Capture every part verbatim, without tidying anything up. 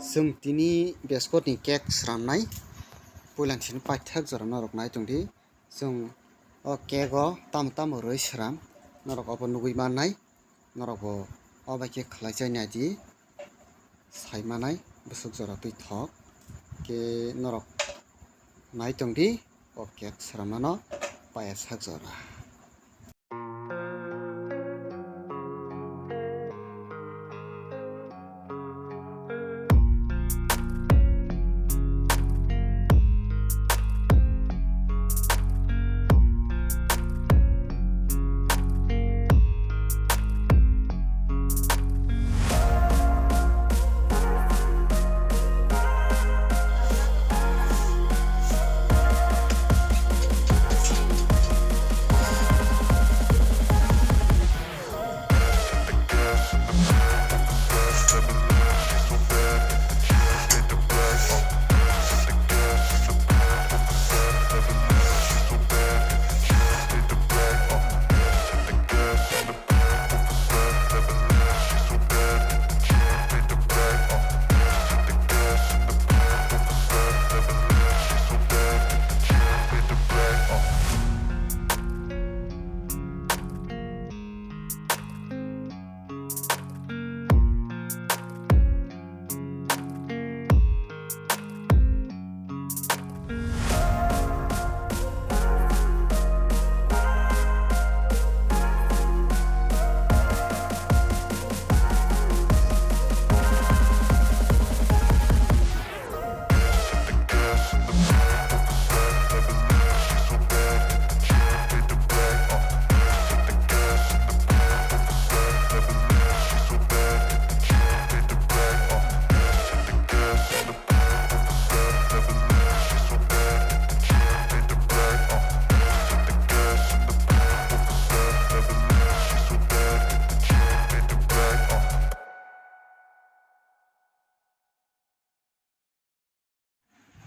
Chwng tini biscuit ni cake sramnai, puila sini paithak jora norok nai tongdi. Chwng o cake o tamo tamo rwi sram, norok obo nugwi mannai, norok bo o bai khe khlai chai naidi, sai manai bwswk jora twi thok khe norok nai tongdi o cake sramano paiya sak jora.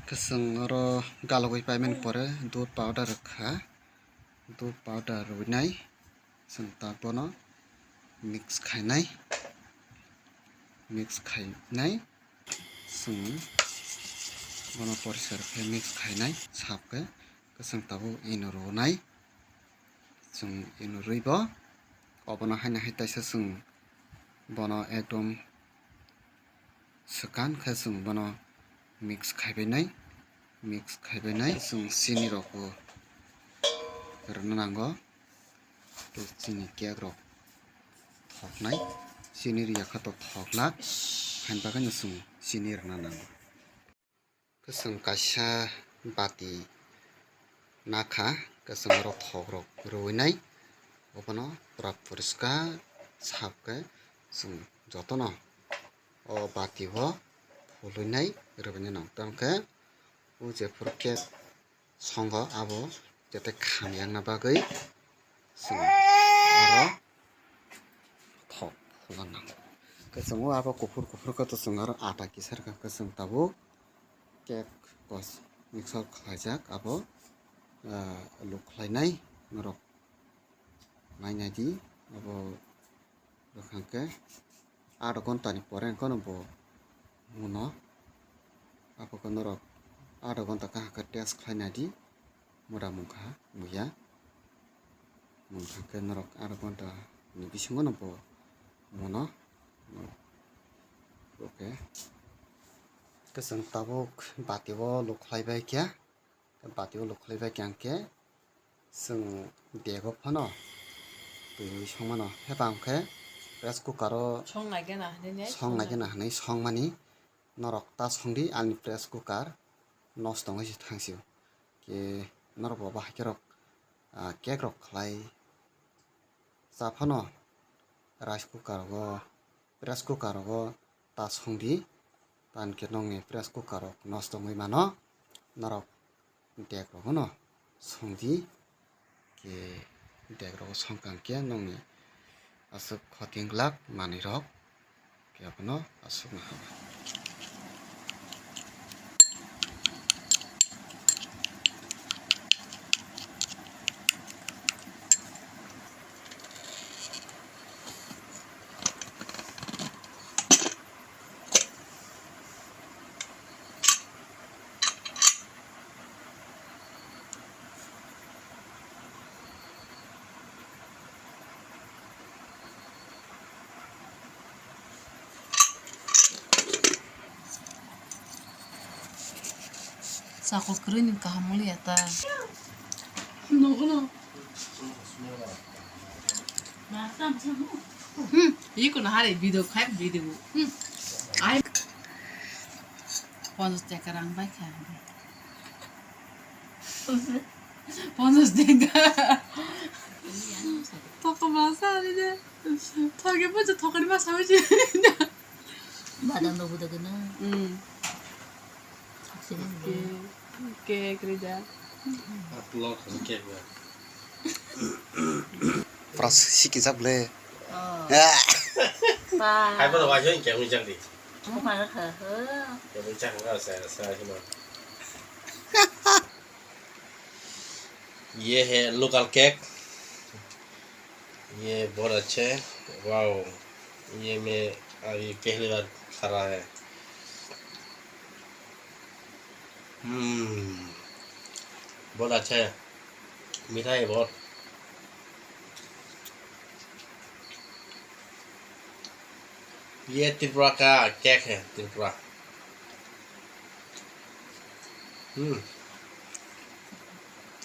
Khe chwng oro galogwi paimani pore dudh powder rwkha, dudh powder rwinai chwng ta bono mix khainai, mix khainai chwng bono poriskar khe mix khainai sap khe, khe chwng tabuk ino rwnai chwng ino rwibo obono haino hai taisa chwng bono ekdom swkang khe chwng bono mix khaibainai, mix khaibainai chwng chini rokbo rwna nango. Tei chini cake rok thoknai, chini rwya khe to thok glak, haini bagwi no chwng chini rwna nango. Khe chwng kaisa bati nakha, khe chwng oro thok rok rwinai, obono pura poriskar sap khe chwng jotono o bati o phulwinai rwbainai nang. Tamo khe o jephuru cake songo abo jate khamyakna bagwi chwng aro thok phulna nango. Khe chwng o abo kuphur kuphur khe to chwng aro ata kisa rwkha, khe chwng tabuk cake kos mixer khlaijak abo, ah, luk khlainai norok nainai di abo rwkha khe. Adho ghonta ni pore wngkha no bo muno. Abo khe norok adho ghonta kaham khe test khlai nai di, muda mungkha muya. Mungkha khe norok adho ghonta ni bisingo no bo muno. Okay. Khe chwng tabuk bati o luk khlai bai khe. Bati o luk khlai bai khe ang khe chwng bag o phano twiwi song mano. Heba ang khe press cooker o song nai gana hinwi song nai gana hinwi song mani norok ta song di ani press cooker nosto wngwi se thang sio. Khe norok bo bahai khe rok, ah, cake rok khlai cha phano rice cooker rogo, press cooker rogo ta song di, tamo khe nokni press cooker rok nosto wngwi mano, norok dek rogo no song di, khe dek rogo song kha khe nokni aswk khoting glak manwi rok. Khe abono aswkno haba. Chakol kwrwi ni kaham wngya ta. Nogo no. Hmm, iko na hari video khai video. Hmm. Ai. Ponchas taka rang bai kha. Ponchas taka. Thokma sa ni de. Thoge ponchas thokni ma sa wi. Badam rok budagana. Hmm. Cake, cake rijak. Upload cake ba. Pras sikijak le. Oh. Ah. Bye. Hai bono wajong cake rijak di. Bukan ha ha. Cake rijak enggak saya saya cuma. ये है local cake. ये बहुत अच्छे है। वाओ, ये मैं अभी पहली बार खा रहा है। हम्म, बहुत अच्छा है, मीठा है बहुत। ये त्रिपुरा का केक है, त्रिपुरा। हम्म।